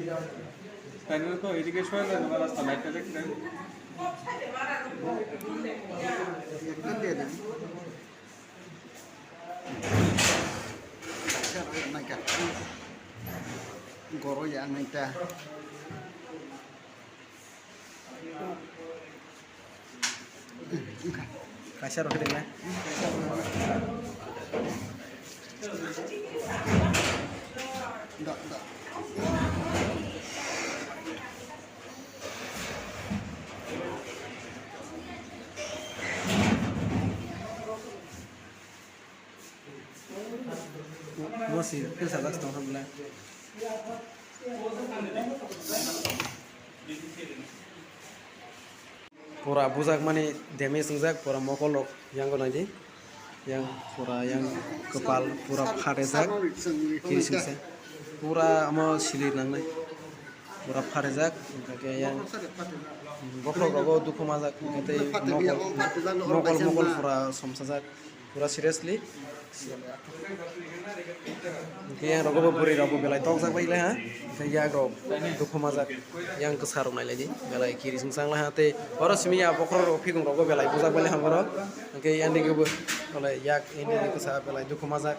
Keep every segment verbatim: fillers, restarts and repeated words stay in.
Taino to irrigation rasta light ta dekte. Goro ya nai ta. Kaisa rok rinai. Mo si philsa jak tong kha belai. Pura bujak mani damage wngjak, pura mokol rok yango naidi. Yang pura yang kwpal pura phatijak. Kiri singsa. Pura amo silir nangnai. Pura phatijak, hwnkhe yang bokhorok rogo dukhu majak, hwnkhe tei mokol, mokol, mokol pura somsajak. Pura seriously. Hwnkhe yang rogo bo bwrwi rok bo belai tokjak bai lai ha. Hwnkhe yak rok dukhu majak. Yang kwsa rok nai lai di. Belai kiri sing sang lai ha tei oro simi ya bokhorok rok phikung rok bo belai bujak bai lai ha borok. Hwnkhe yang digi bo belai yak yang digi kwsa belai dukhu majak.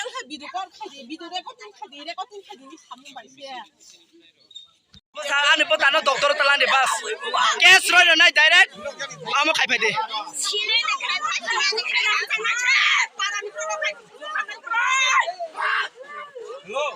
Ang ha video call khai di, video recording khai di, recording khai di, samung bai se. Bwsa ani bwtano doctor talani bas. Case roi rwnai direct amo khai phai di. Hello.